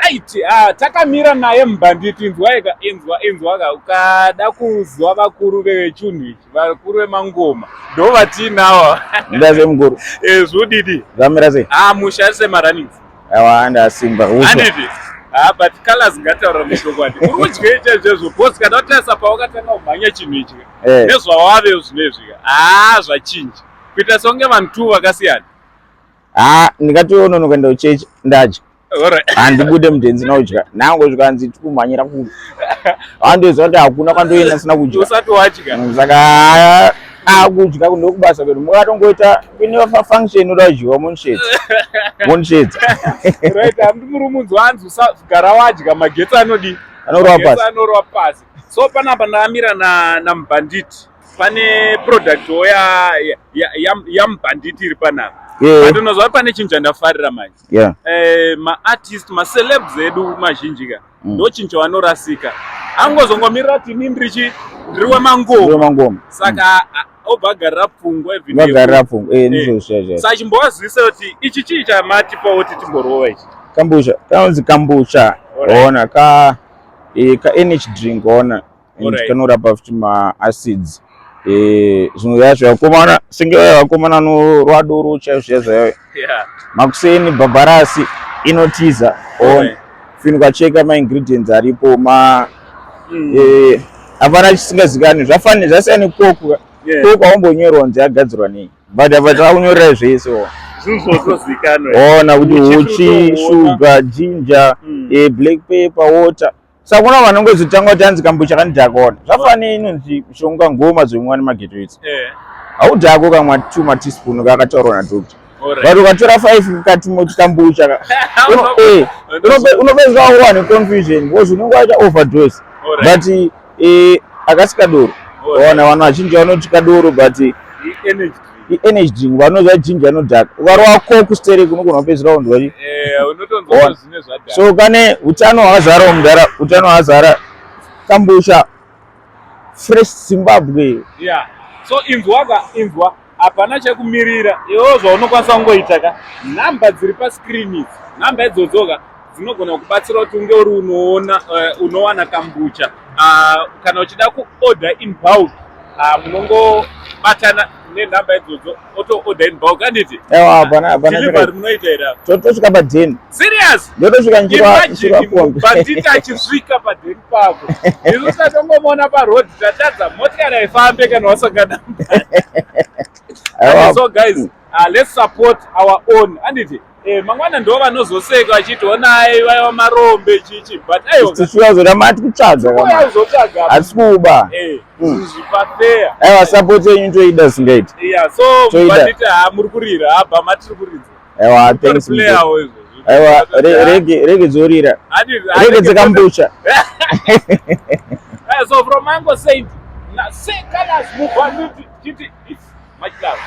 Right, takamira naye mubhanditi. Inzwa eka, inzwa, inzwa ka. Ukada kuziva vakuru vechunhu ichi, vakuru vemangoma ndo vatiinawo. Ndase mukuru. Zvodidi? Zvamira sei? Ah, musha semarunnings. Aiwa, ndasimba. Uswa. Handiti? Ah, but colors, ngataura nechokwadi, uri kudyei chaizvo? Because kana watarisa pawakatanga kumhanya chinhu ichi nezvawave zvinezvi, ah, zvachinja kuita songe vanhu two vakasiyana. Ah, ndingatononoka kuenda kuchechi ndadya. Handibude mudhenzi naudya. Nango zvikanzi tikumhanyira kupi, handoziva kuti hakuna kwandoenda ndisina kudya. Usati wadya. Saka akudya ndokubasa kwedu. Mukatongoita kuine function inoda kudyiwa, monishedza, monishedza. Right, handi muri munzwa, hanzi usagara wadya, magetsi anodi? Anorova Magetsi pasi. Anorova pasi. So panapa ndamira namubhanditi, pane product wo yamubhanditi iri panapa. Andinozwa kuti pane chinhu chandafarira manje. Maartist, macelebs edu mazhinji ka, ndo chinhu chavanorasika, angozongomirira kuti ini ndirichi, ndiri wemangoma. Wemangoma. Saka obva agarira pfungwa even Vagarira pfungwa, ndizvo zviya. Saka chimbovazivisa kuti ichi chii chamatipawo kuti timborova ichi. Kombucha, kanonzi kombucha. Ona ka energy drink, ona, and kanorapa futi maacids. Zvimwe zvacho vakomana senge vaya vakomana anorwa doro chaizvo zviya zvayo, makuseni bhabharasi inotiza, ona. Fini ukacheka maingredients aripo ma hapana chisingazikanwi. Zvafani zvasiyana neCoke. Coke haumbonyorwa kunzi yagadzirwa nei, but apa takunyorera zvese, ona. Zvinhu zvotozikanwa. Ona kuti Uchi uchi, utoona. sugar, ginger, black pepper, water. Saka kuna vanongozotanga kuti hanzi kombucha kanidhaka. Ona, zvafane inonzi mishonga ngoma dzomwiwa nemageto idzi. Haudhako kamwa 2 mateaspoon kakataurwa nadoctor, but ukatora 5 katumoti kombucha unopedzwa wawa neconfusion because unenge waita overdose. But akasi kadoro. Ona, vanhu vazhinji vanoti kadoro, but I-energy drink. I-energy drink. Vanoziva ginger inodhaka. Ukarova Coke sterek, unogona kupedzisira unzwa chi Unotonzwa Ona. kuti zvine zvadhaka. So kane utano hwakazara mudhara, utano hwakazara. Kombucha, fresh Zimbabwe. Yeah, so inzwa ka, inzwa, hapana chekumirira. Iwewo zvaunokwanisa kungoita ka, nhamba dziri pascreen idzi, nhamba idzodzo ka dzinogona kubatsira kuti unge uri unoona unowana kombucha. Kana uchida kuorder in bulk, munongobatana nenhamba idzodzo, otoorder in bulk, handiti? Ewa, hapana, hapana. Delivery munoita here apa? Totosvika padheni. Serious? Ndotosvika Imagine nchirapuwa. Banditi achisvika padheni pako. Isu tatongomuona paroad, tatadza, motikari haifambe kana wasangana. Aiwa. So guys, let's support our own, handiti? Mangwana ndo vanozoseka vachiti, "Onai vaiva marombe," chichi, but aiwa. Tisvika zoda mati kutsvaga Uya kama uzotsvaga. Hatisi kuba. Zvipafair. Aiwa, support yenyu toida singaiti. Yeah, so Toida. banditi, ha, muri kurira haba matiri kuridza. Aiwa, thanks mukuru. Playawo izvozvo. Aiwa, reggae dzorira, reggae dzekombucha. So from Mango Saint na Seh Calaz mubhanditi, chiti it's much love.